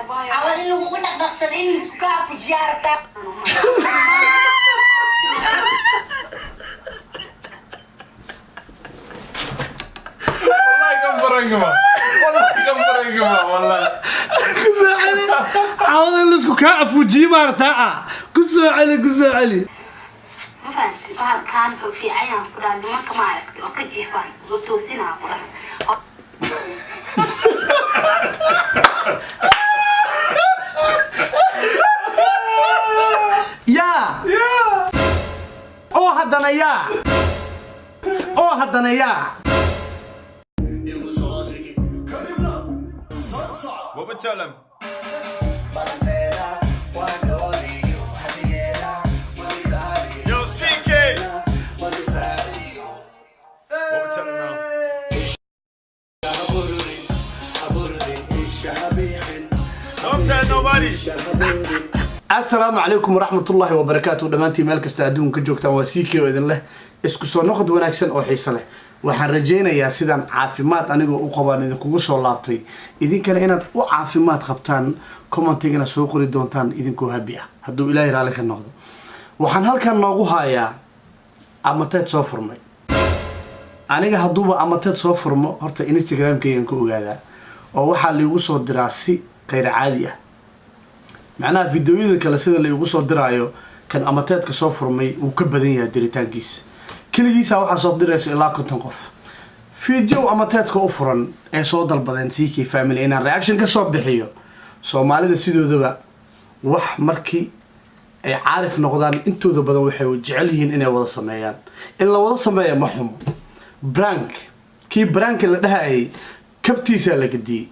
Cawad in lagugu dhaqdhaqsado, in laisku kaa afujiyaa rabtaa. Wallahi kan prank ma, wallahi kan prank ma, wallahi. Ku soo celi. Cawada in laisku kaa afuujiye maartaa ah. Ku soo celi, ku soo celi. Ma fahanti? Bahalkaan wuxuu fiican yahan ku dhaha nimanka, ma aragtay, oo ka jiifaan oo toosinaa ku dhaha. Yaa oo haddana, yaa oo haddana, yaa. What we tell him? Yo, CK! What we tell him now? Don't tell nobody. Asalaamu calaykum waraxmatullaahi wabarakaatu. Dhammaantiin meel kasta adduunka ka joogtaan, waa CK oo idin leh isku soo noqod wanaagsan oo xiiso leh. Waxaan rajaynayaa sidaan caafimaad anigoo u qabaan idinkugu soo laabtay, idinkana inaad u caafimaad qabtaan, commentigana soo qori doontaan idinkoo happy ah, hadduu Ilaahay raalli ka noqdo. Waxaan halkan noogu hayaa amateed soo furmay. Aniga hadduuba amateed soo furmo, horta Instagramkaygan ka ogaadaa oo waxaa liigu soo diraa si khayr caadi ah. Macnaha videoyada kale sida la igu soo diraayo, kan amateedka soo furmay wuu ka badan yahay diritaankiisa. Keligiisa waxaa soo diraysa ilaa 50 qof video amateedka u furan ee soo dalbadeen CK Family inaan reaction ka soo bixiyo. Soomaalida sidoodaba wax markii ay caarif noqdaan, intooda badan waxay jecel yihiin inay wada sameeyaan. In la wada sameeya ma xumo. Prank kii pranka la dhahayay kabtiisaa la gediyey.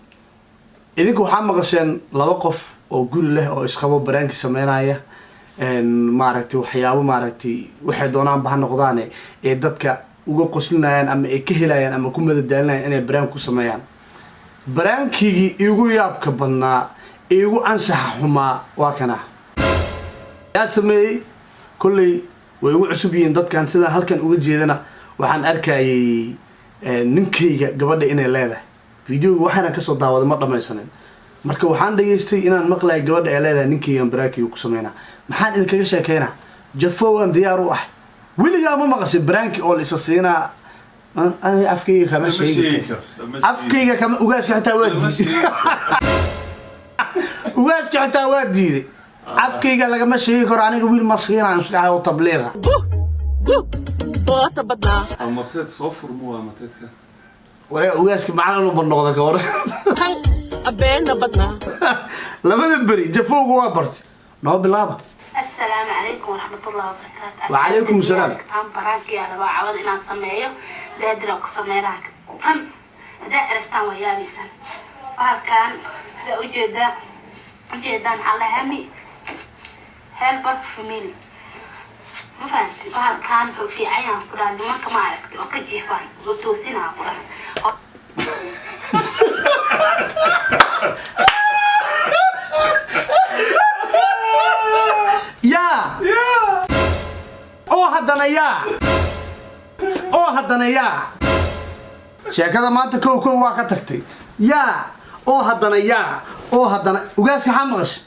Idinku waxaa maqasheen laba qof oo guri leh oo isqabo pranki sameynaya, maaragtay, waxyaabo, maaragtay, waxay doonaanba ha noqdaane, ee dadka uga qoslinayaan ama ay ka helayaan ama ku madadaalinayaan inay prank ku sameeyaan. Prankigii igu yaabka badnaa, igu ansaxa xumaa waa kana. Yaa sameeyey? Kolley way igu cusub yihiin dadkan. Sidaan halkan uga jeedana, waxaan arkayay ninkayga gabadha inay leedahay. Videoga waxaana kasoo daawaday ma dhamaysanin. Marka waxaan dhageystay inaan maqlaya gabadha ay leedahay ninkaygan prankiga ku sameynaa. Maxaan idinkaga sheekeynaa? Jafowaan diyaar u ah. Weligaa ma maqashay pranki oo la isa siinaa? Aniga afkayga kama Lama sheegi sheegi karo. karo, lama sheegi. Afkayga kama. Ugaaska xitaa waa Lama diiday. sheegi karo. Ugaaska xitaa waa diiday. Afkayga lagama sheegi karo. Aniga wiil maskiinaan iska ahay oo tabliiqa. Boota badnaa. Amateed soo furmo waa amateedka. Waree, ugaaska macalin uba noqda ka hor. Kan abeena badnaa. Labada beri jafowga waa bartay. Noo bilaaba. Asalaamu calaykum waraxmatullahi wabarakaatu. Wacalaykum salaam. Tan prankiyaa rabaa cawad inaan sameeyo. Daadira ku sameynaa tan. Haddaa aragtaan waa yaabaysan. Bahalkan sida ujeedaa ujeedaan maxaa la hami helper family. Ma fahanti? Bahalkan wuxuu fiican yahan ku dhaha nimanka, ma aragtay, oo ka jiifaan oo toosinaa ku dhaha. Yaa oo haddana, yaa oo haddana, yaa. Sheekada maanta kow kow waa ka tagtay. Yaa oo haddana, yaa oo haddana. Ugaaska xaa maqashay?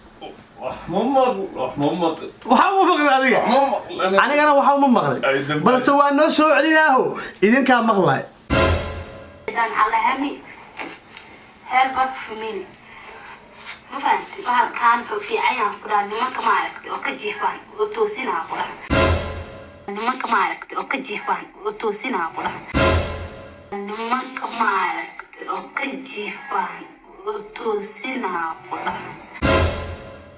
Wax ma maql, wax ma maql. Waxaa uma maqlin adiga? Ma maql. Anigana waxaa uma maqlin. Ay, dambe. Balse waa noo soo celinaaho, idinkaa maqlay. Ujeedaan maxaa la hami helper family. Ma fahanti? Bahalkan wuxuu fiican yahan ku dhaha nimanka, ma aragtay, oo ka jiifaan oo toosinaa ku dhaha. Nimanka, ma aragtay, oo ka jiifaan oo toosinaa ku dhaha. Nimanka, ma aragtay, oo ka jiifaan oo toosinaa ku dhaha.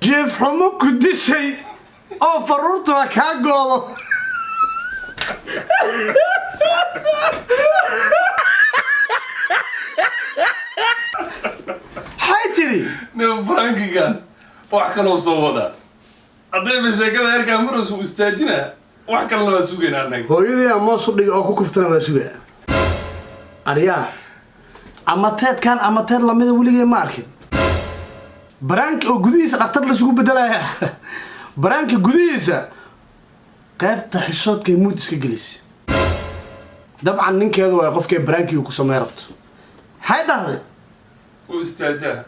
Jiif xumo ku dishay oo faruurtaba kaa goodo. Maxay tidhi? Nin prankigan wax kaloo soo wadaa. Haddayba sheekada heerkaa maraysu istaajinaa, wax kalena waa sugaynaa annaga. Hooyadii amoos u dhigay oo ku kuftana waa sugaa. Aryaa, amateedkan amateed lamida weligee ma arkin. Pranki oo gudihiisa dhaktar laisugu bedelaya. Pranki gudihiisa qaybta xishoodkay muud iska gelisay. Dabcan ninkeedu waa qofkay prankiga ku samey rabto. Maxay dhahday? U istaajaa.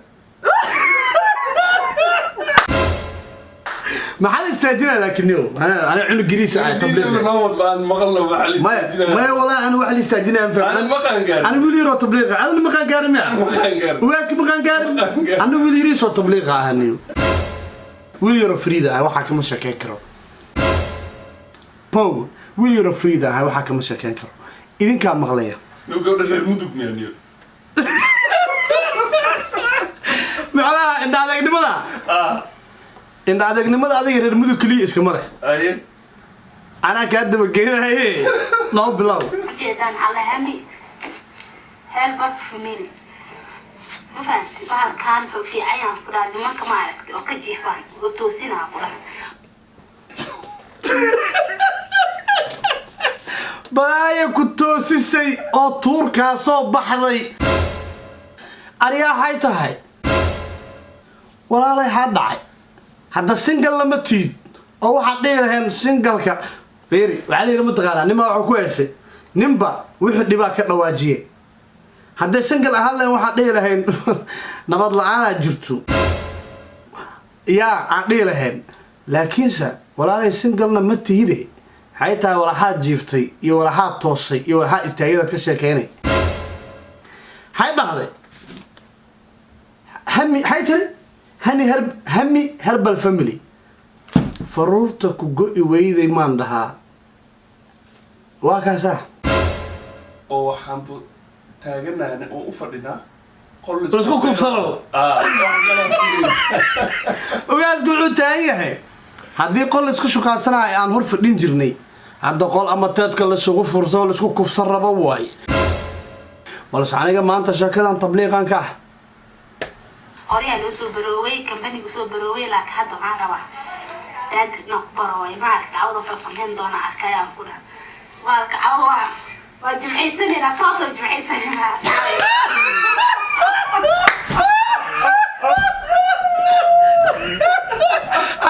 Maxaa la istaajinaa laakiin niyow? Ana cunug gariisa ah tabliiq. Nabad baan maqalna, waxaa la Maya. istaajinaa. Maya, walaa ana waxa la istaajinaa ma Ana fahmin. maqaan gaarin. Ana wiil yaroo tabliiqa, adna maqaan gaarin miya? Maqaan gaarin. Ugaaska maqaan gaarin. Maqaan gaarin. Ana wiil yariisoo tabliiqa ah niyow, wiil yaroo fariida ah, waxaa kama sheekeyn karo. Pow, wiil yaroo fariida ah, waxaa kama sheekeyn karo. Idinkaa maqlaya. Niyow, gabadha reer Mudug miya niyow? Macnaha indha adeegnimada, indha adeegnimada adiga reer Mudug keliya iskama leh. Aye. Anaa kaa dabageynaye, laba bilow. Ujeedaan Alahami Helbert Family, ma fahanti? Bahalkan wuxuu fiican yahay ku dhaha nimanka ma aragtay oo ka jiifaan oo toosinaa ku dhaha. Balaayo ku toosisay oo tuurkaa soo baxday. Aryaa, waxay tahay walaalay, xaa dhacay hadda? Single lama tiid oo waxaad dhihi laheen single-ka fiiri. Waxaa la yidhi, mataqaanaa, ninbaa waxuu ku heesay, ninba wixii dhibaa ka dhawaajiye. Hadday single ahaan lahayn, waxaad dhihi lahayn nabad la-aanaa jirto yaa aan dhihi lahayn. Laakiinse walaalay, single-na ma tihide. Maxay tahay walaxaad jiiftay iyo walaxaad toosay iyo walaxaad istaagadaad ka sheekeynay? Maxay dhahday? Hami, maxay tiri? Hani her, Hami Herbal Family, faruurta ku go'i weyday maan dhahaa, waa kaasaa. Oo waxaan bu taaganahay oo u fadhinaa qol Isku kufsano. Ah, wax kale aan fiirin. Ogaasku wuxuu taagan yahay haddii qol laisku shukaansanayo aan hor fadhin jirnay, hadda qol ama teedka laisugu furto oo laisku kufsan rabo waay. Balse aniga maanta sheekadan tabliiqan ka ah. Horeyaa loo soo barooway, kambanigu soo barooway, laakiin hadda waxaan rabaa daadir inaan ku barooway. Maaragta, cawda farsameyn doona arkayaan ku dhaha. Maalka cawda waa jimcaysanayna, toosoo jimcaysanayna.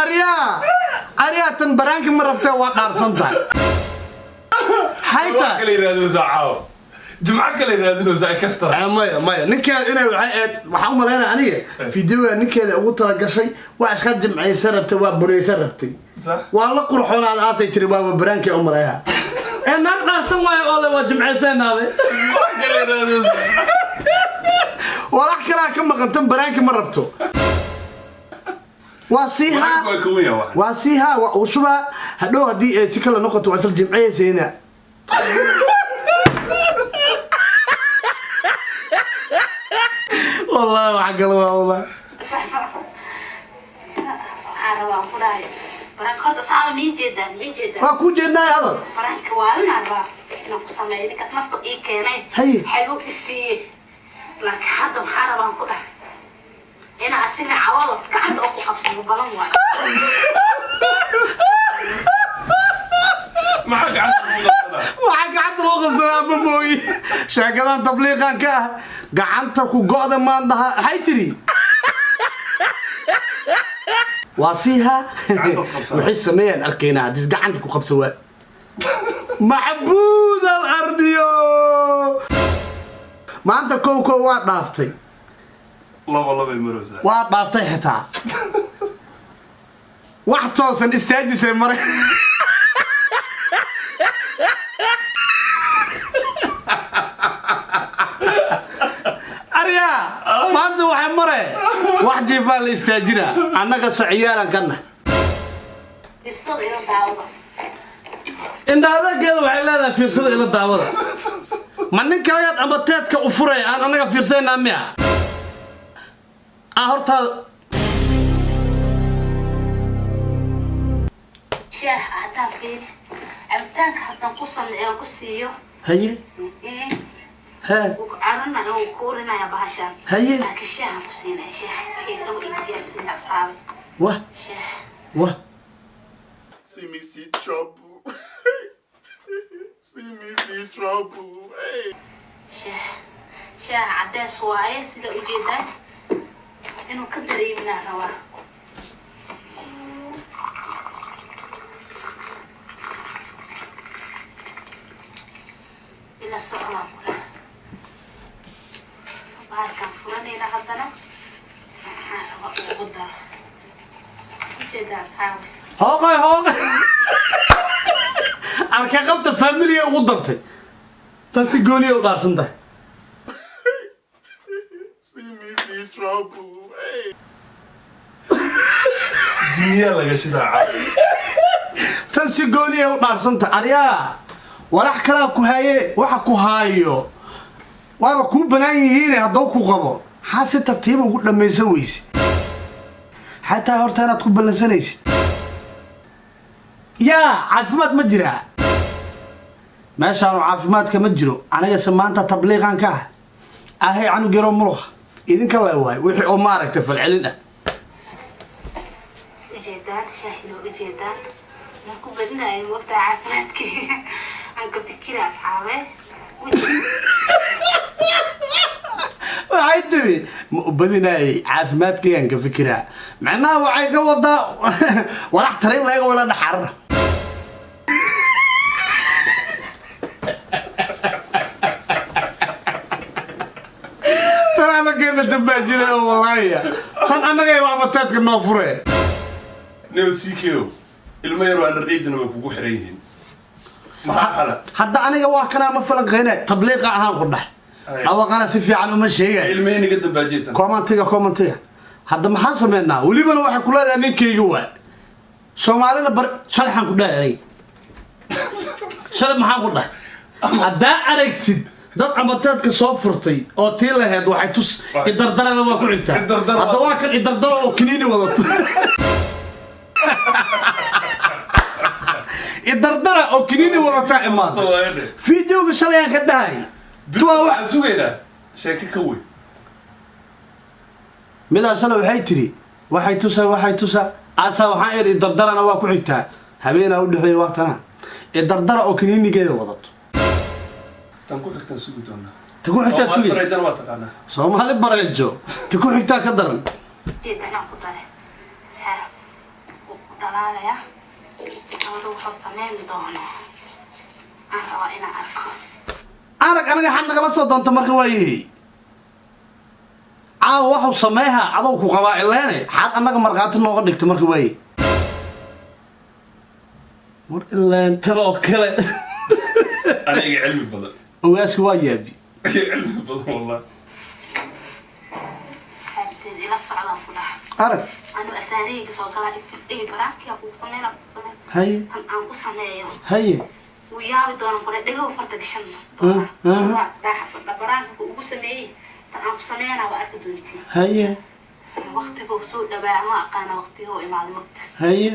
Aryaa, aryaa, tan baraanka ma rabtee? Waa dhaarsan tahay. Wax Hayta kale yirahdinaysaa caawa, jimco kale yirahdinaysaa extra. Ah, maya maya, ninkeeda inay waxay eed, waxaan u malaynaya aniga fideoga ninkeeda ugu talagashay waa iska jimcaysan rabtay, waa buraysan rabtay. Sax. Waa la qurxoonaad aasay tiri, waaba baraanka u malaya ee naag dhaarsan waayo oo le waa jimcaysanaabe. Wax kale yirahdinaysaa. Walax kalaa ka maqantan, baraanka ma rabto, waa sii haa. Waa ka weyn wax. Waa sii haa, waa uu shubaa hadhow. Haddii ay si kale noqoto, waa isla jimcayayseena. Wallahi wax kale waa wallahi. Waxaan rabaa ku dhahay baranka horta saaba mii jeedaan, mii jeedaan? Waa kuu jeednaay, hadal. Baranka waalinaan rabaa inaan ku sameeyo ninkaas nafta ii keenay. Haye. Xalwo i siiyey, laakiin hadda waxaan rabaan ku dhahay inaa asina cawada gacanta oo ku qabsado balan waayo. Maxaa gacanta lagu qabsanaa? Waxaa gacanta loo qabsanaa ma mooyi. Sheekadan tabliiqan ka ah, gacanta ku go'da maan dhahaa. Maxay tiri? Waa siiha. Gacantaas qabsanaa. Waxay sameeyaan arkaynaa haddii gacanta ku qabsa. Waa macbuud alardiyo. Maanta kow kow waa dhaaftay. Laba labay maraysaa. Waa dhaaftay xitaa, wax toosan istaajisay maray. Aryaa, maanta waxay mare wax jiifaa la istaajinaa, annaga saciyaalan kana. Fiirsada ila daawada. Indhaadageeda waxay leedahay fiirsada ila daawada. Ma ninkaagaad ama teedka u furay aan annaga fiirsaynaa miya? Ah, hortaada. Shaah haddaan fiiri, cabitaanka haddaan ku sameeyo ku siiyo. Haye. Hee. Wuu ku carinaya, wuu ku urinaya bahashaan. Haye. Laakiin shaahan ku siinaya, shaah wixii dhan ii diyaarsiin asxaabi. Wah. Shaah. Wah. See me see trouble. See me see trouble. Hey. Shaah, shaah cadees waaye, sida ujeedaan inuu ka dareeminaa rabaa. Ila socdaan ku dhaha. Bahalkaan furanayna haddana waxaan rabaa ugu daro, ujeedaa asxaabi. Hooqay hooqay, arka qabta familiga ugu dartay, tan si gooniya u dhaarsan tahay. See me see trouble. Hey. Jinniyaa laga shidaa caawa. Tan si gooniya u dhaarsan tahay. Aryaa, walax kalaa ku haye, waxa ku haayo waaba kuu banaan yihiine. Hadduu ku qabo, maxaa si tartiiba ugu dhammaysan weyse? Xataa horta inaad ku ballansanaysid yaa caafimaad ma jiraa meeshaanu? Caafimaadka ma jiro. Anigase maanta tabliiqan ka ah ahay, canug yaroo muluqa idinka le waay wixii oo maaragtay falcelin ah. Ujeedaan shaahina, ujeedaan ma ku badinayo waqti caafimaadkayga aan ka fikira, asxaabe. Waxay tiri ma u badinaayay caafimaadkaygaan ka fikiraa, macnaha waxay ka wadaa walax tarin laga wala dhaxarana. Tan anageena dambaa jira oo wallaahi tan annaga waa mateedka noo fure. Nabad CKO, ilmo yar waa under age-na way kugu xiran yihiin, maxaa xala? Hadda aniga waa kanaa ma falanqeyne, tabliiqa ahaan ku dheh. Ay. Dhawaqana si fiican uma sheegay. Ilmahaynaga dambaajiye tan. Commentiga, commentiga hadda maxaan sameynaa? Welibana waxay ku leedahay ninkayga waa Soomaalina bar. Shalxaan ku dhahay aniga shalay, maxaan ku dhahay? Haddaa aragtid dad amateedka soo furtay oo tii laheyd waxay tus idardarana waa ku xigtaa. Idardar. Hadda waa kan idardaro oo kiniini wadato, idardara oo kiniini wadataa imaada. Waayadhe. Videoga shalay aan ka dhahay tuwaa Waxaan sugaynaa sheeko ka weyn. Midaa shalay waxay tiri waxay tusa, waxay tusa asa, waxaan iri idardarana waa ku xigtaa, habeenaa u dhexeeya, waa tana idardara oo kiniinigeeda wadato. Tan ku xigtaan sugi doonaa. Ta ku xigtaa Soomaali sugi. Bareejana waa taqaanaa. Soomaali bareejo ta ku xigtaa ka daran. Ujeedaan aan ku daray saar wuu ku dhalaalayaa. Gabadha wuxuu sameyn doono aan rabaa inaan arko. Arag anaga xad nagala soo doonta marka waayahay caawa waxuu sameeha adow ku qabaa ileene, xaad annaga markhaati nooga dhigta marka waaye war ileen tan oo kale. Aniga cilmi badan. Ogaaska waa yaabi. Aniga cilmi badan wallah. Xaasteed ila socdaan ku dhahay. Arag. Anu afaareyga soo galaa ay baraankiya kugu sameyna, kugu sameyn. Haye. Tan aan ku sameeyo Haye. wuu yaabi doonaan kule, dhagow farta gashan. Ah, ah. Baraanka ugu sameeyey tan aan ku sameynaa waa arki doontiin. Haye. Waqtiga uu soo dhawaa ma aqaana, waqtiga uu imaaday mugta. Haye.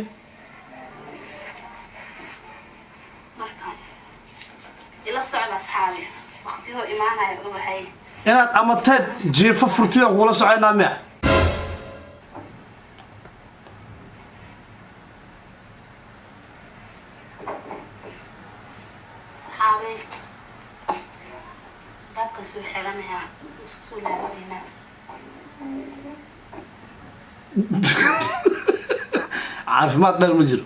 Marka ila socda asxaabi, waqtigoo imaanaya ogahay. Inaad amateed jiifo furtida kula soconaa miya? Asxaabi, baabka soo xiranayaa, isku soo laabaynaa. Caafimaad dheer ma jiro.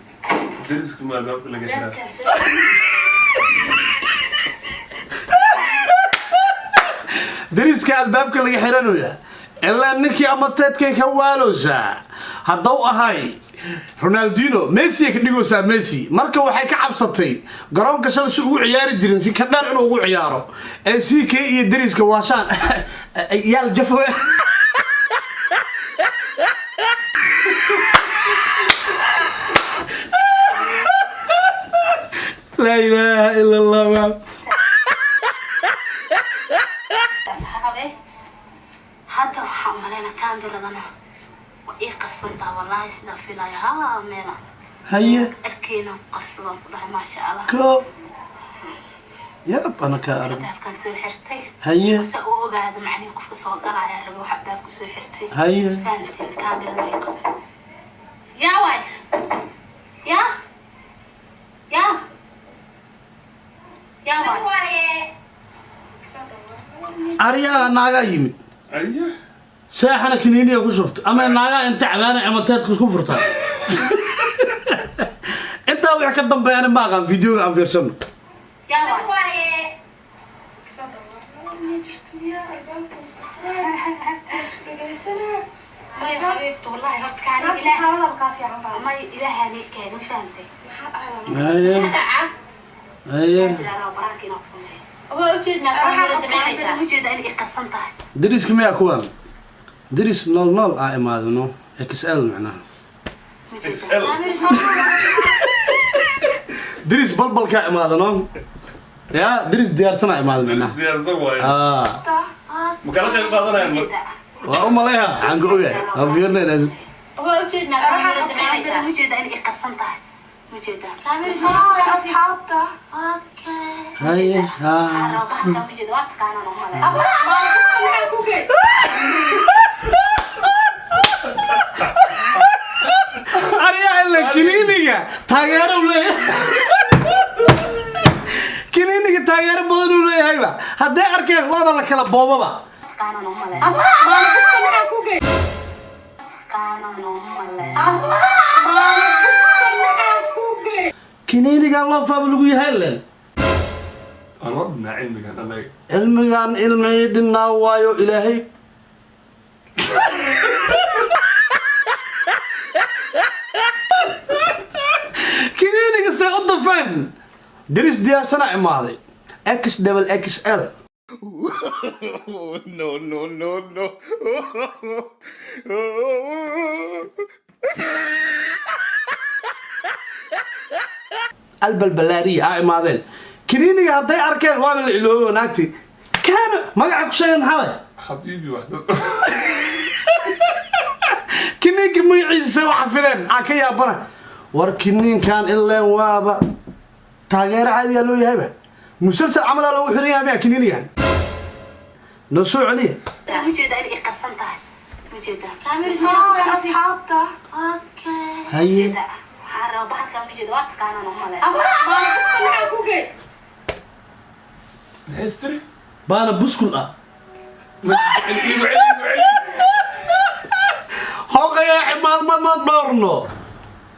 Derisku ma albaabka laga xiraa? Baabka soo Dariska albaabka laga xiranaya ilaa ninkii amateedkay ka waalowsaa haddau ahay Ronaldino Messi ay ka dhigaysaa Messi. Marka waxay ka cabsatay garoonka shalay si ugu ciyaari jirin si ka dheer inuu ugu ciyaaro ee CK iyo dariska waashaan yaal jafo. Laa ilaaha ila Allah. Asxaabe, hadda waxaa umaleyna kaamiradana waa ii qarsantaa, wallaahi sidaa filaya haa meela. Haye. Arkeyna ku qarsadaan ku dhahay, maasha Allah. Ko yaab ana ka arag. Albaabkan soo xirtay. Haye. Se uu ogaado macnihi qofka soo galaya raba waxa albaabka soo xirtay. Haye. Fahanteen, kaamirada ii qarsan yaa waay yaa yaa yaa waay. Aryaa, naagaa yimid. Aye. Seexana kiniiniya ku shubta ama naagaa inta cabaana amateedka isku furta. Intaa wix ka dambeeyana ma aqaan, videoga aan fiirsano. Yaa waay. May xabiibti, wallahi horta kaani Naag ilaah shaqaalada kaa fiican baa. May ilaahani keenin, fahantay? Haye haye. Jiraa baraanka inaan ku sameeyo. Waa ujeednaa Waxaa kaamira. ujeeda inay qarsan tahay. Deriska miyaa kuwan deris nool nool aa imaadano XL macnaha? XL. Deris balbalkaa imaadano ya deris diyaarsanaa imaado macnaha. Diyaarsan waaye. Ah. Ma kala qayb qaadanayaan marka? Waa u maleeha waxaan ka ogahay waa fiirnayna. Waa ujeednaa kaamira. Ujeeda inay qarsan tahay. Ujeeda. Asxaabta. Haye ha. Ujeeda waa taqaanaan u maleeya. Maxaa ku geey? Aryaa ila kiliiniga taageero u leeyahay, kiliiniga taageero badan uu leeyahayba hadday arkeen waaba la kala boobaba. Taqaanaan u maleeya. Maxaa ku geey? Taqaanaan u maleeya. Maxaa ku geey? Kiliinigan loo faaba lagu yahay len. Aan loo dhinaa cilmigan annaga. Cilmigan ilmii dhinnaa waayo ilaahay. Kiliiniga see u dafeen deris diyaarsana imaaday X double XL. No, no, no, no. Albalbalaariya aa imaadeen kiliiniga hadday arkeen waaba la iloobo naagti kaana magaca ku sheegan maxaa waay? Xabiibi wax. Kiniinka magaciisa say u xafideen aa ka yaabana. War kiniinkan ileen waaba taageero caadiyaa loo yahayba, musalsal camalaa loogu xiran yahay miya kiniinigan noo soo celiya. Ujeeda inay qarsan tahay. Ujeeda. Asxaabta. Haye. Waxaa rabaa bahalkan ujeeda waa taqaanaan u maleeya. Maxaa ku geey? Maxay istiri? Baana buskul ah. Igu celi, igu celi. Hooqayay cimaamad ma dhoorno,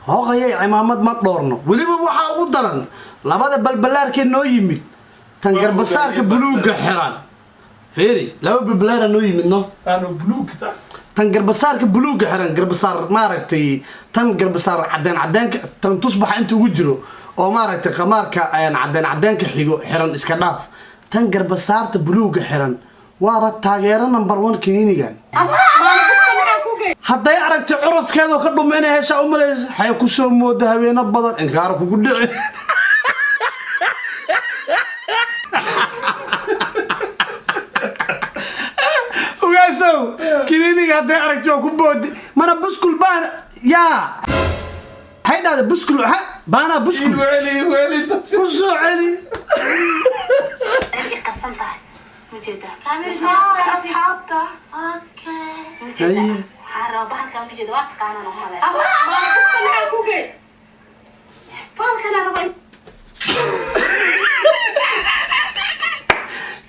hooqayay cimaamad ma dhoorno. Weliba waxaa ugu daran labada balbalaarkee noo yimid, tan garbasaarka buluugga xiran. Fiiri, laba balbalaara noo yimid no. Aanu buluug ta. Tan garbasaarka buluugga xiran, garbasaar maaragtay, tan garbasaar cadeen cadeenka, tan tusbaxa inta ugu jiro oo maaragtay khamaarka cadeen cadeenka xigo xiran iska dhaaf, tan garbasaarta buluugga xiran waaba taageero number one kiniinigan. Hadday aragtay curadkeedoo ka dhuma inay heshaa u malaysa waxay ku soo mooda habeeno badan inkaar kugu dhici. Ogaasow kiniiniga hadday aragtay waa ku boodi mana buskul baana yaa waxay dhahda buskul ha baanaa buskul. Igu celi, igu celi dadka. Ku soo celi. Inay qarsan tahay. Ujeeda. Asxaabta. Ujeeda. Waxaa rabaa bahalkan ujeeda waa taqaanaan u maleeya. Maxaa ku geey? Bahalkan rabaa.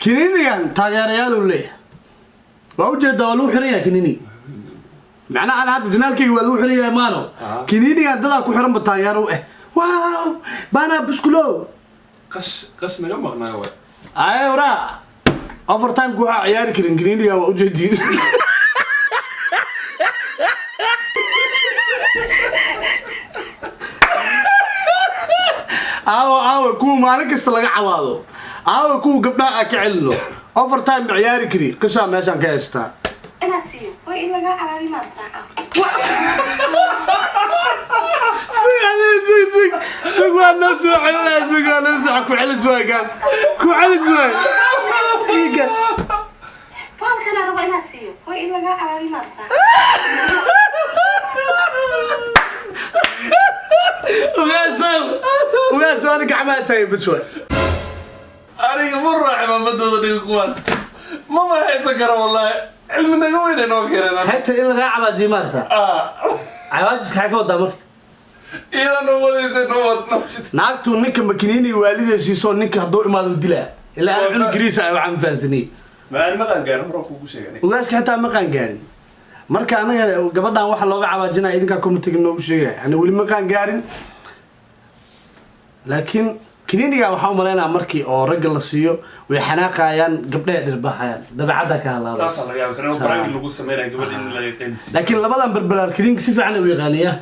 Kiniinigan taageerayaal uu leeyahay waa ujeedaa, waa lagu xiran yahay kiniiniga. Macnaha ana hadda janaalkayga waa lagu xiran yahay maano kiniinigan dadaa ku xiranba taageero u eh. Waaw, baanaa buskulow. Qash qash naga maqnaa waay. Ay waraa overtime-ku waxaa ciyaari karin kiniiniga waa ujeediin. Aawo aawo kuwa maalin kasta laga cawaado, aawo kuwa gabdhaha aan ka celino overtime ma ciyaari kari qishaa meeshaan ka haystaa. Inaad siiyo. Way in lagaa cabaadi maartaa. Sig adiga, sig sig sig, waa noo soo celinaya, sig waa noo soo ku celis waay gaas ku celis waay iga. Bahalkan rabaa inaad siiyo. Way in lagaa cabaadi maartaa. Ogaasow ogaasow ani gacmaha taagay bas waay. Aniga ma raaci maamadooda dhiga kuwan mama haysan karo wallaahi, cilmi naga weyn ay noo keeneen. Xita in lagaa cabaajiyo maarta. Ah. Cabaajiska xay ka wadaa marka? Iyada noo wadaysa noo wad noo jid. Naagtu ninka makiniini waalidee siiso, ninka hadduu imaado dilaa ilaa aan cunug gariisa ah waxaan fahansanay. Macaan ma qaan gaarin hore kuugu sheegay aniga. Ogaaska xitaa ma qaan gaarin marka anaga gabadhan waxa looga cabaajinaya idinkaa comitiga noogu sheegaya. Ani weli ma qaan gaarin laakiin Kiniiniga waxaa u malaynaa markii oo ragga la siiyo way xanaaqayaan, gabdhaha dhirbaxayaan, dabeecadda ka halaabay. Taasaa laga yaaba karaa prank lagu sameynaya gabadh in laga qeylisiiyo. Laakiin labadan berberaar kiniinka si fiican u yaqaaniyaa.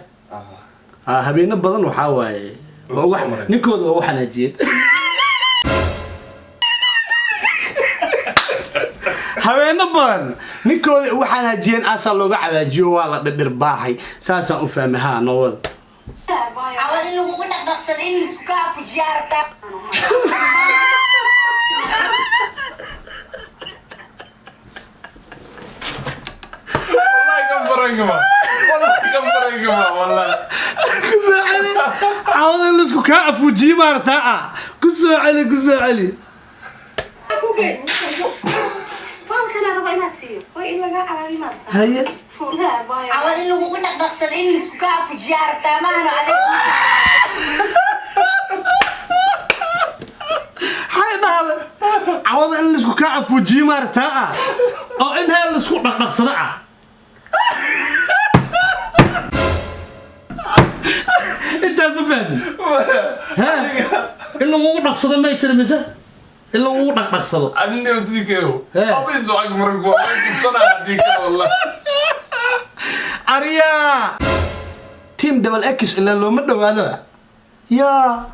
Habeeno badan waxaa waaye Waa waa soo maray. Ninkooda waa u xanaajiyeen habeeno badan, ninkooda ugu xanaajiyeen, aasaa looga cabaajiyo, waa la dhidhirbaaxay, saasaan u fahmay. Haa, noo wada. Cawad in lagugu dhaqdhaqsado, in laisku kaa fujiyaa rabtaa. Wallahi kan prank ma, wallahi kan prank ma, wallahi. Ku soo celi. Cawada in laisku kaa afuujiyo maartaa ah? Ku soo celi, ku soo celi. Foolkana raba inaad siiyo. Way in lagaa cabaadi maartaa. Haye. Cawad in lagugu dhaqdhaqsado, in laisku kaa fujiyaa rabtaa, maahano adeeg. Xay dhahale, cawada in laisku kaa afuujiyo maartaa ah oo in heel laisku dhaqdhaqsado ah? Intaas ma fahmin. Ha, in lagugu dhaqsado may tiri mise in lagugu dhaqdhaqsado? Anina sikeyo. Hee. Abiso ag prank waa kibsanaa hadii kale, wallahi. Aryaa, team double X ilaa looma dhawaadaba. Yaa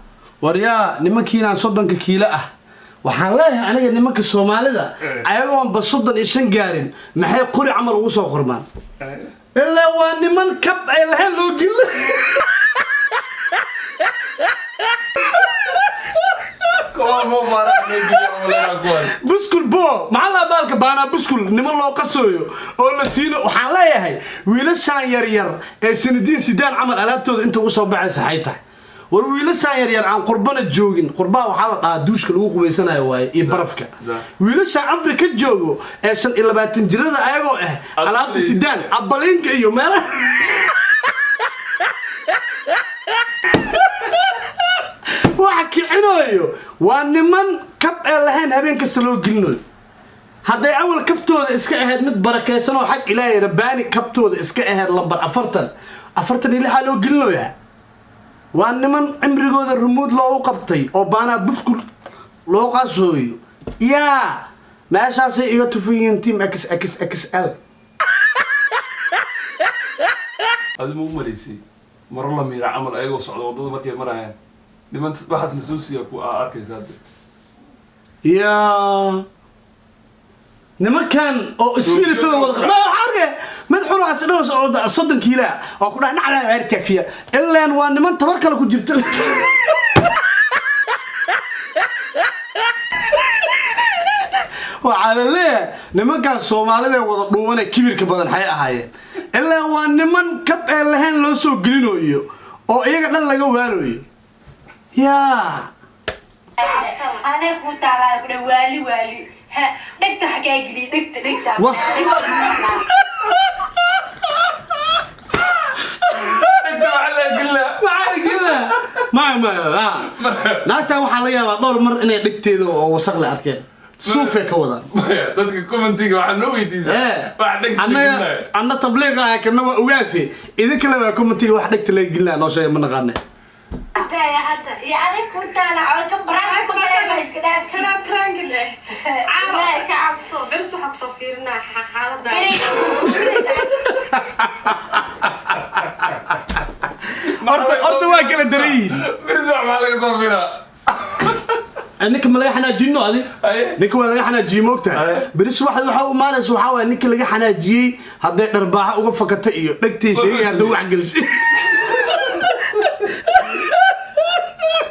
war yaa, nimankiinaan 30-ka kiilo ah waxaan leeyahay aniga, nimanka Soomaalida ayagoonba 35 gaarin maxay qori camal ugu soo qormaan? Ilaa waa niman kab ay lahayn loo gelin. Kuwa mo mara kuwan. Buskul bo maxaa la baalka baanaa buskul niman loo qasooyo oo la siino. Waxaan leeyahay wiilashaan yaryar ee sanadiin sidaan camal alaabtooda inta ugu soo baxaysa xay tahay? War wiilashaan yaryar aan qurbana joogin, qurbaha waxaa la dhahaa duushka lagu qubaysanayo waaye iyo barafka. Wiilashaan Afrika joogo ee 25 jirada ayagoo ah alaabta sidaan abaliinka iyo meelaha waxa kicinayo waa niman kab ee lahayn habeen kasta loo gelinayo. Hadday awal kabtooda iska ahayd mid barakaysan oo xag Ilaahay rabbaani kabtooda iska ahayd lambar 40, 46-aa loo gelinayaa. Waa niman cimrigooda rumuud loogu qabtay oo baanaa buskul loo qasooyo. Yaa, meeshaasay iga tufan yihiin team X X X L. Adi ma u malaysay maro la miira camal ayagoo socda waddada markay marayaan niman waxaas la soo siiya ku aa arkaysa hadda? Yaa, nimankan oo isfiilitada wada ma waxaa arkay mid xun waxaas dhawas oo 30 kiila oo ku dhac naclaa ceerkaafiya. Ilaan waa niman tabar kale ku jirta. Waxaa la leeyahay nimankaas Soomaalida ee wada dhuuban ee kibirka badan xay ahaayeen? Ilaa waa niman kab ee lahayn loo soo gelinayo oo iyaga dhan laga waalayo. Yaa. Adeeg kuu taalaa ku dhan waali waali. Ha, dhegta xagaa geliy, dhegta, dhegta. Inta waxaa la gelaa. Maxaa gelaa? Maya, maya, naagtan waxaa laga yaabaa dhowr mar inay dhegteeda oo wasaq le arkeen, suufay ka wadaan. Maya, dadka commentiga waxaa noo weydiisaa wax dhegta annaga gelinaya. Anna tabliiqa ah, kana waa ogaasi, idinkale waa commentiga wax dhegta laga gelinaya noo sheega, ma naqaane. Hadda hadda. Iyo adeeg kuu taalaa cawad ka baraan ku galay ma iska dhaafti. Kanaa prank leh. Caawa ka cabso. Bes waxaa kusoo fiirinaa xaaladda. Horta waa kala daran yihiin. Biris wax maxaa laga soo fiiraa? Ninka ma laga xanaajino adi? Aye. Ninka waa laga xanaajiyey, moogtahay? Aye. Beris waxaad waxaa u imaanaysa waxaa waaya ninka laga xanaajiyey hadday dharbaaxa uga fakata iyo dhegtay sheegay hadduu wax gelshay.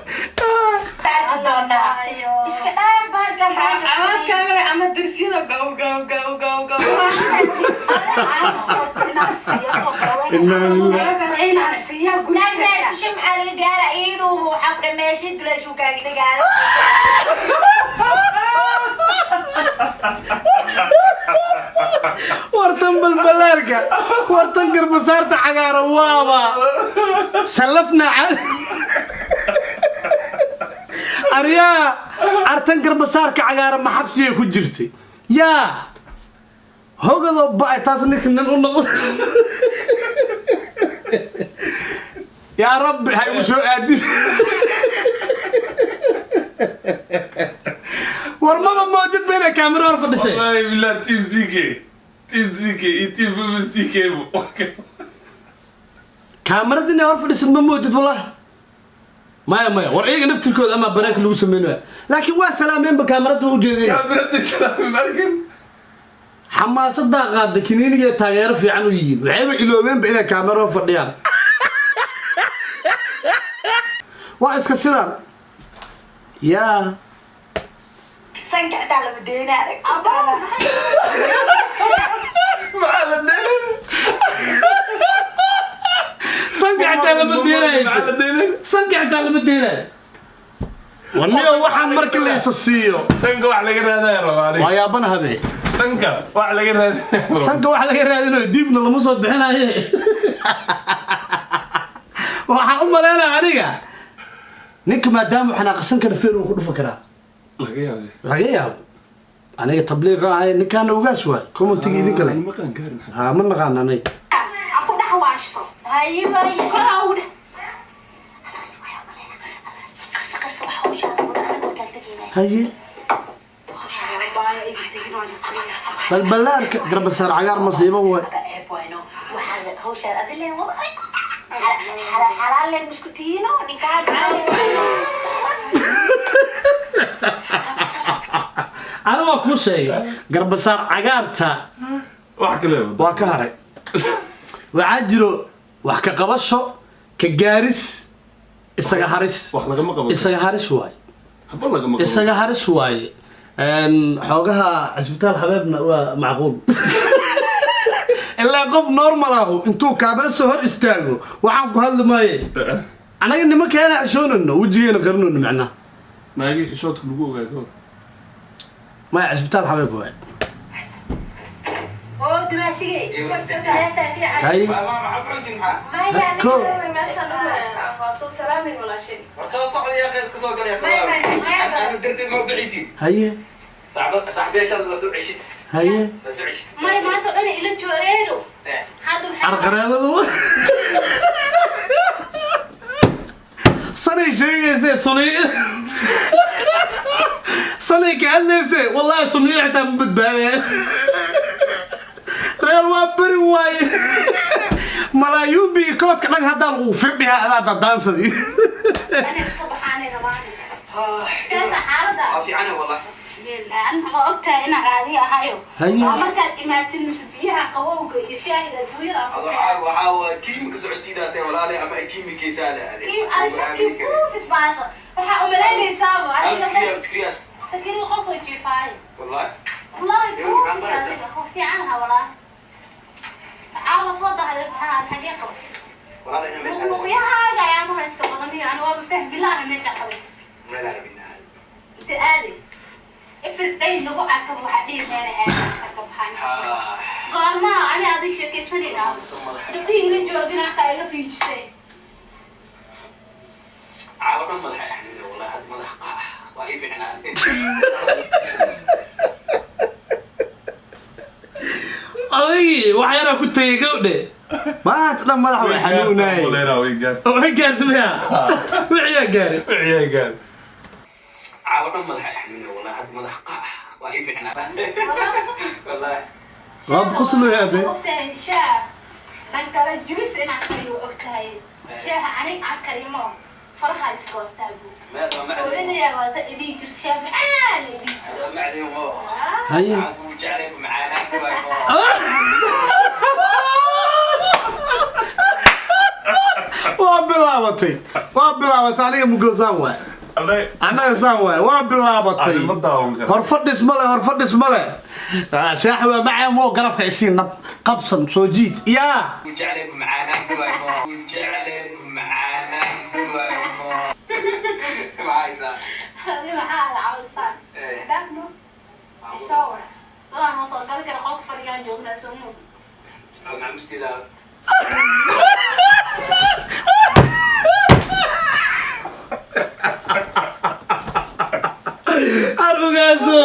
Arki doonaa. Iska dhaaf bahalkan prank. Cawaadkaaga ama dersiyada gow gow gow gow gow. Inaan siiyo Naag guriga. raadisho maxaa laga gaaraa? Iyadoo waxaa ku dhameeshay duleeshuu kaaga dhigaala. Wartan balbalaarka, wartan garbasaarta cagaaran waaba sallafna aryaa. Artan garbasaarka cagaaran ma xabsigay ku jirtay? Yaa, hogadoo ba'ay taas ninka nin u noqdo. Yaa Rabbi, ha igu soo aadin. War maba moodid ba inay kaamiro hor fadhisay. Wallahi billah, team CK, team CK iyo team CK. Kaamirad inay hor fadhisid ma moodid wallahi. Maya maya, war iyaga naftirkooda ama banaanka lagu sameynaya, laakiin waa salaameenba, kaamirada waa ujeedeen. Kaamirada islaami markan. Xamaasadaa qaada kiniiniga, taageero fiican u yihiin, waxayba iloobeenba inay kaamiro hor fadhiyaan. Waa iska sidaan yaa. Sanka xitaa lama deynaa. Maxaa la deenay? Sanka xitaa lama deenayo. Maxaa la deenay? Sanka xitaa lama deenayo. Warniyo, waxaan marka la isa siiyo sanka wax laga raadaya rabaa aniga. Waa yaabana habe. Sanka wax laga raadaya. Sanka wax laga raadinayo diibna lama soo bixinaye. Waxaan u maleynaya aniga ninka maadaama xanaaqsan kara feer uu ku dhufan karaa. Laga yaabay. Laga yaabo. Aniga tabliiqa ahay, ninkaana ugaas waay, commentiga idinka leh. Ma qaan gaarin. Haa, ma naqaan aniga. Ha ku dhex waashto. Haye waaye. Kor ha ugu dhex. Haye, balbalaarka garbasaar cagaar masiibo waay. Ceeb wayno, waxaa hawshaan adileen xalaaleen misku tihiino ninkaan. Ana waa kuu sheegay garbasaar cagaarta. Wax kale. Waa ka haray. Waxaa jiro wax ka qabasho, ka gaaris, isaga haris. Wax lagama qaban. Isaga haris waay. Haba lagama qaban. Isaga haris waaye. Xoogaha cisbitaal Xabeebna waa macquul, ilaa qof normal ahu intuu kaamiro soo hor istaago waxaan ku hadli maaye. Annaga nimankeena xishoonayno, wejigeena qarinayno macnaha. Naagii xishoodka lagu ogaa ka hor. Maya, cisbitaal Xabeeb waay. Oo dumaashigay. Hay. Ko. Soo socda ya akhi, iska soo galaya. Anu darteed ma u bixaysid? Haye. Saaxiibayaashaad waa soo ceshid. Haye. Waa soo ceshid. May maanta dhan ila joogeeno. Hadda waxay Arqaraabadu sanay sheegayse, sunay sanay ka hadlayse. Wallahi sunniyo xitaa ma badbaadaya. Reer waa beri waaye, malaayuun bi koodka dhan haddaa lagu firdhihaa adaa dadaansadii. Ana iska baxaanay rabaan. Keenta xaaladda. Waa fiicana wallahi. Bismillah, ma ogtahay inaan raadi ahayo? Haye. Waa markaad imaatid mise biyaha qabowga iyo shaahiga adduunyada aan ku Ado waxaa waa kiimika socotiidaatee walaale, ama ay kiimikaysaa la aaday. Kiim ada shaki buufis baasa. Waxaa umalaynaysaaba adiga. Askriya askriya. Takiri qofka jiifaayo. Wallahi. Wallahi Iyo buufis maxaan baraysaa? adiga qof fiican ha walaahi. Caawa soo dahday, maxaa xagee qabay? Walaale ina meesha. Luqluqyahaaga ayaa maha iska badaniyo, ani waaba fahmi laana meesha qabay. Meel arabina. Inta aaday. Ifir dhay nagu arkaba waxaa dhihi meela aaday ka baxaan. Goormaa ani adig sheekaysanayna, gabdhihii ila joogin halkaa iga fiijisay. Caawa dhan madaxa axmida wallahi, had madax qaax waa ii fiicnaa. Odaygii wax yaraa ku tegay gawdhe, maanta dhan madaxa way xanuunaye. Way gaartay. Way gaartay miya? Wixiyaa gaaray. Wixii gaar. Caawa dhan madaxa axmida wallahi, had madax qaax waa ii fiicnaa wallahi. Waa qoslo yaabe. Ogtahay shaah dhan kale jibis inaan kariyo, ogtahay shaaha anig aan karimo faraha iskoostaa buu. Meel waa macdin. Hooyadaya waa sa idii jirta shaah macaan idii jirta. Waa macdin oo. Haye. Waxaan kugu jeclay ku macaanaan waay oo. Waa bilaabatay, waa bilaabatay. Aniga mugosaan waay. Aday. Annaga saan waay, waa bilaabatay. Adi ma daawan karo. Horfadhis male, horfadhis male. Shaax waa macaan oo garabka isiin nab qabsan soo jiid yaa. Kugu jeclay ku macaanaan waay oo. Kugu jeclay ku macaanaan waay oo. Maxaysaa? Adi maxaa la caawisaan? Eh. Dhaafno shower dadaan noo soo gali kara, qolka fadhiyaan joognaa soo moog. Macmusteeda. Arugaaso,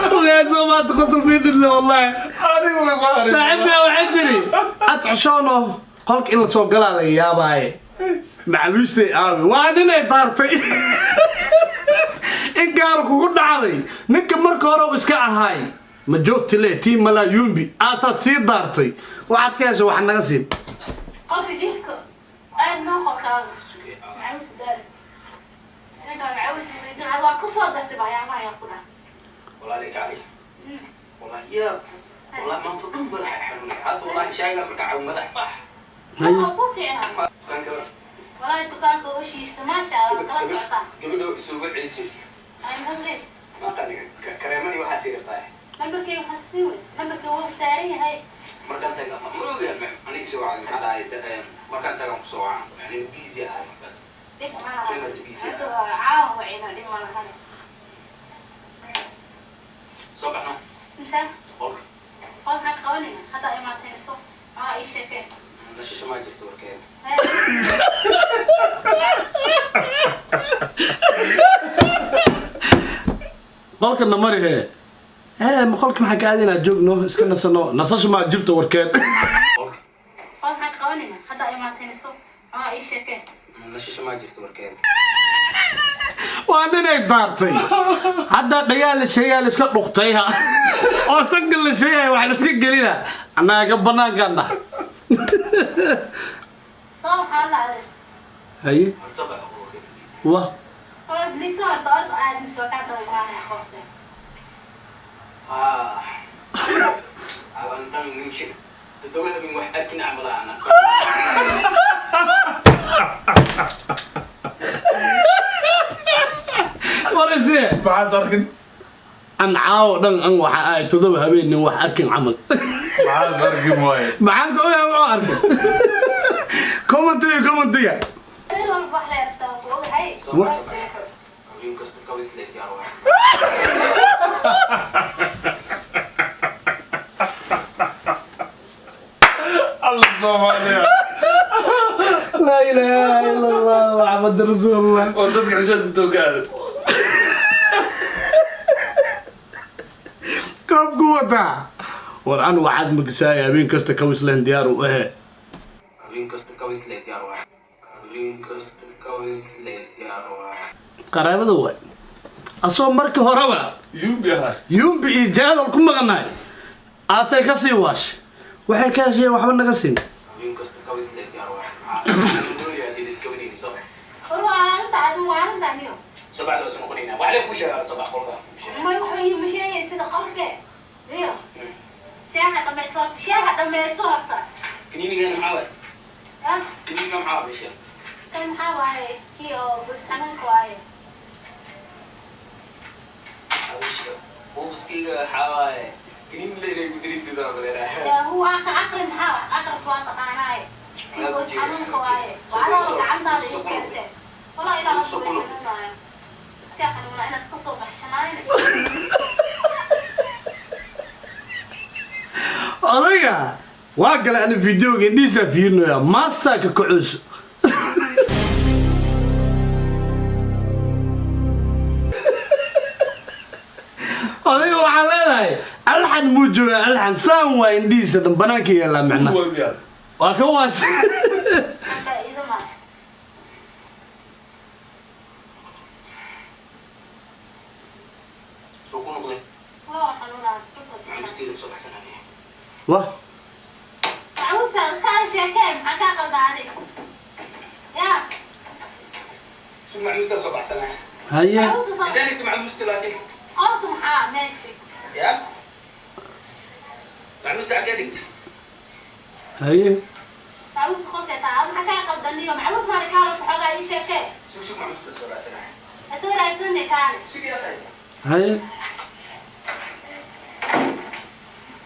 arugaaso, maanta qosol miidhidle wallahi. Adigu way ku haray. Saaxiibkaa waxay tiri ad xishoono, qolka in la soo galaa laga yaabaaye. Macluustay aabi waa ninay daartay. Inkaar kugu dhacday ninka marka hore uu iska ahaay ma joogti le tii malaa yumbi aasaad sii daartay waxaad ka heshay wax naga siin qolka jilka aad noo qolkaaga macaawis daal ninka macaawis weydin waa ku soo dartay waxyaabaha ayaa ku dhaca والله عليك والله يا والله ما انت ضم مدح حلوني حد والله شايل مركع مدح صح waa ku fiicnaa كان كبر walaahi dukaanka ushiisa maasha allah kala socotaa قبل سوق عيسو ay maxaa ما قال كريماني waxaa sii rabtaa nambarkayga xasuusin weys nambarkayga wuu saaran yahay markaan taga ma ogaa aniga soo wacay maxaa dhahay markaan tagan ku soo wacan yani busy ahay markaas dhib ma laha Too much busy. Hadda waa caawa wacina dhib ma lahane soo baxno inta qolka qol maxaad qabanayna hadda imaateenso aa ii sheekee nashisha ma jirto warkeeda qolka na mari hee ee ma qolka maxaa ka aadaynaa joogno iska nasano nasasho maa jirto warkeed qolka qol maxaad qabanayna hadda imaateenso aa ii sheekee nashisha ma jirto warkeeda waa ninay daartay hadda dhagaal la sheegaya la iska dhuqtay ha oo sanka la sheegaya wax la iska gelina annaga ka banaankaan nah soo maxaa la aaday haye horta soo baxo warkeeda wa oo liso horta orta aadin soo kaa daba imaanaya qolka ah awan dhan nin shir toddoba habeen wax arkin camal ana warisee maxaad arkin an caawo dhan an waxa ahay toddoba habeen nin wax arkin camal maxaad arkin waaye maxaan ka ogahay wuxuu arkay commentiga commentiga meel walba wax reebtaa ku ogahay soo What? baxo habeen kasta kawis leed yaar waa alla soomaaliya laa ilaaha ila allah maxamed rasuulullah oo dadka xishoodka intuu ka aadan koobku wataa war an waxaad magisaaya habeen kasta kawisleen diyaar u ahe habeen kasta kawis leed yaar waa habeen kasta kawis leed yaar waa qaraabada waay asoo markii horeba yumbi ahaa yumbi iyo jaadal ku maqanaay aasay ka sii waashay waxay ka hesheen waxba naga siin habeen kasta kawis leed yaar waa war waa aarinta adin waa aarinta niyo soo baxda soo noqonaynaa wax lee ku sheegaa soo bax qolka may waxba ii ma sheegay sida qolke iyo shaaha dhammayso shaaha dhammayso horta kaniinigan maxaa waay ah kaniinigan maxaa waay sheeg kan maxaa waaye kii oo goos xanuunka waaye buufiskayga waxaa waaye kaniini la inay ku diraysidaa maleynaa yaa huwa aqri maxaa wax aqris waa taqaanaaye kii goos xanuunka waaye waa adoo gacantaada igu keentee walaa ilaa wax xanuunaayo iska xanuunaa inaad ka soo baxshanaayn odayga waa galay ana videoga indhihiisaa fiirinayaa maasaa ka kacooso odayga waxaa leedahay alxan muu joogaa alxan saan waa indhihiisa dhan banaanka yaallaa micnaha Waa miyaa? waa ka waashay faa'iido maaha soo ku noqday walaa xanuunaa ka soo baxshanaa macaamisteeda soo baxsanaya wa macaawista kaala sheekee maxaa kaa qaldaaday yaa sug macaamiistaa soo baxsanaya haye macaawista soo intaan inta macaamiista laakiin qolka maxaa meesha ya macaamiista xaggee dhigta haye macaawista qolka taa maxaa kaa qaldaniyo macaawis maana kaala xoogaa ii sheekee sug sug macaamiista soo baxsanaya asoo raadsanay kaale sug yaa tahay haye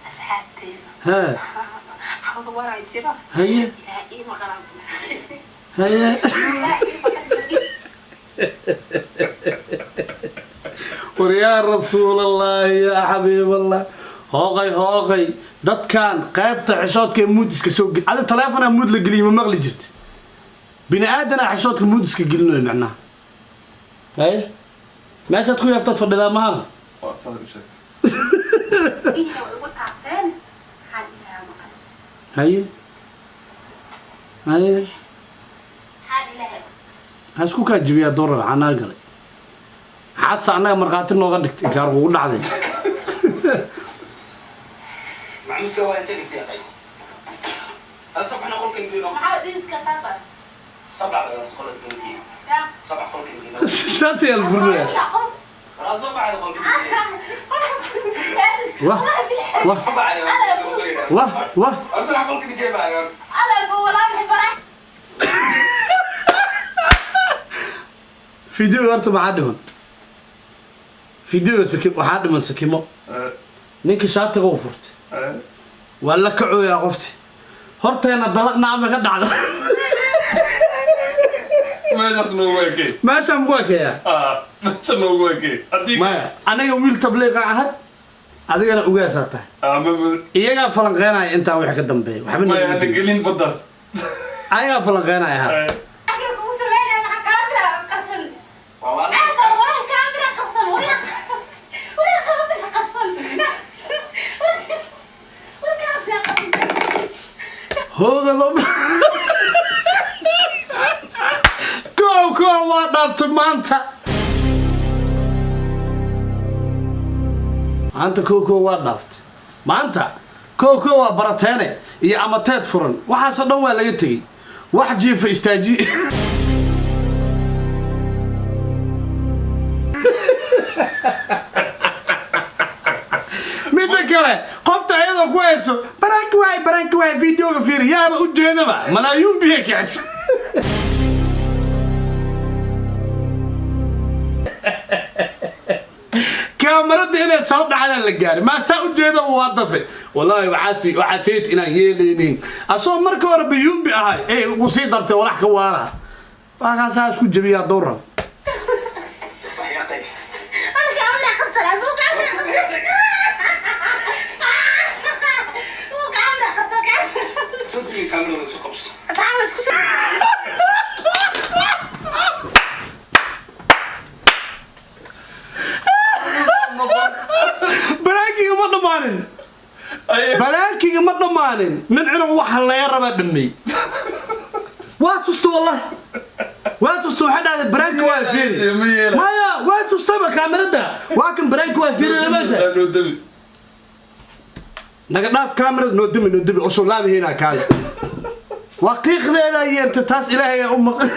asxaabteeda hee hawada waraa jira haye ilaa ii maqlaan haye ilaa ii maqlaan war yaa rasuulallaahi yaa xabiiballah hooqay hooqay dadkan qaybta xishoodka ee muud iska soo gel adi taleefonaa muud la geliyay ma maqli jirti bini aadanaa xishoodka muud iska gelinayo macnaha haye meeshaad ku yaabtaad fadhidaa mahana Waad saad u sheegtay. inta way ugu taabteen maxaa ilaaha maqan haye haye maxaa ilaaha ha isku kaa jibiyaa dorar xanaa galay Maxaad sa annaga markhaati nooga dhigtay gaar kugu dhacday? Macmuuska waa inta dhigtay aqay. Asabxna qolkan geeno. Maxaa dhididka qaata? Sabca badan qolka geeno. Ya. Sabca qolkan geeno. Shaati alfurmaya. Wala sabca qolkan geeno. Wah wah wah wah. Asabxa qolkan geeno baa. Ala walaa barak. Video horta maxaa dhiman? Video sakim waxaa dhiman sakimo. Ninka shaatiga u furtay. Waa la kacooyaa qofti. Horteena dalaqna ama ka dhacda. Meeshaas noogu ekey. Meeshaan ku ekeeyaa. Meesha noogu ekey. Maya, aniga wiil tabliiqa ahay, adigana ugaasaa tahay. Iyagaa falanqeynaya intaan wixii ka dambeeya. Waxba maya hada gelin baddaas. Ayagaa falanqeynaya ha. Kugu sameynaya maxaa kaamira qarsan? Aada walahi kaamira qarsan. Walahi kaamira qarsan. Walahi kaamira qarsan. Hoogado. Kow kow waa dhaaftay maanta. Maanta kow kow waa dhaaftay. Maanta kow kow waa barateene iyo amateed furan. Waxaasoo dhan waa laga tegey. Wax jiifa istaaji. Midda kale qofta iyadoo ku hayso baraanki waay videoga fiir yaaba u jeedaba malaayuun biyo kicis. Kaamarada inay soo dhacdaan la gaaray maasaa u jeeda waa dafe. Wallaahi waxaa sayid inaan yeelaynin asoo marka hore biyuumbi ahay ee ugu sii dartay walax ka waala waxaasaa isku jabiyaa dowran. Balaakiga ma dhammaanin. Balaakiga ma dhammaanin. Nin cunug waxa laga rabaa dhameey. Waa tusta wallahi. Waa tusta waxa dhacday baraanki waa fiiri. Maya waa tustaba kaamirada. Waa kan baraanki waa fiiri maanta. Naga dhaaf kaamirada noo dimi oo soo laabihiina kaale. Waa qiiqdeeda yeerta taas Ilaahay u maqan.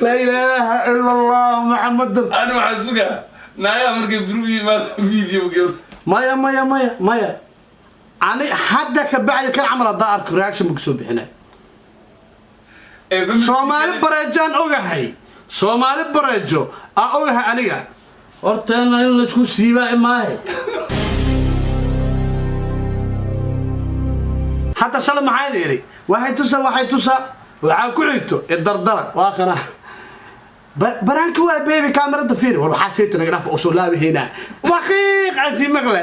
لا إله إلا الله محمد. أنا waxaan sugaa naaya markay biru yimaado video geed. Maya maya maya maya. Ani hadda ka bacdi kan camal hadaa arko reaction buu soo bixinaa. Soomaali bareejaan ogahay. Soomaali bareejo aan ogahay aniga. Horteena in la isku siibaa maahe. Hadda shalay maxaa yiri? Waxay tusaa waxaa ku xigto idardara waa kana. Baraanka waa baby kaamirada fiiri war waxaa saytu naga dhaaf oo soo laabihiina waqiiq asi maqle.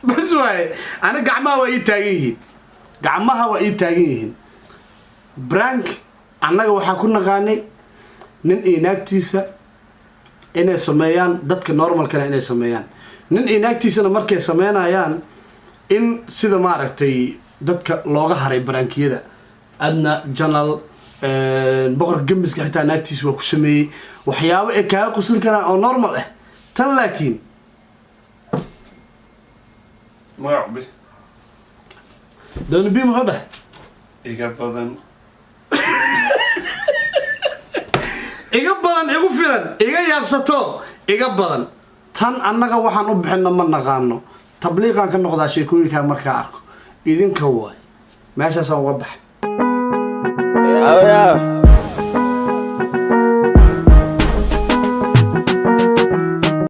Bas waay ana gacmaha waa ii taagan yihiin. Gacmaha waa ii taagan yihiin. Brank annaga waxaa ku naqaanay nin iyo naagtiisa inay sameeyaan dadka normalkana inay sameeyaan. Nin iyo naagtiisana markay sameynayaan in sida maaragtay dadka looga haray baraankiyada adna janal boqor gemiska xitaa naagtiisa waa ku sameeyey waxyaabo ay kaaga qosli karaan oo normal ah. Tan laakiin magac bi dooni bi muxuu dhahay iga badan iga badan igu filan iga yaabsato iga badan. Tan annaga waxaan u bixinna ma naqaano. Tabliiqaan ka noqdaa sheekooyinkaa markaa arko idinka waay meeshaasaan uga baxay. Yeah.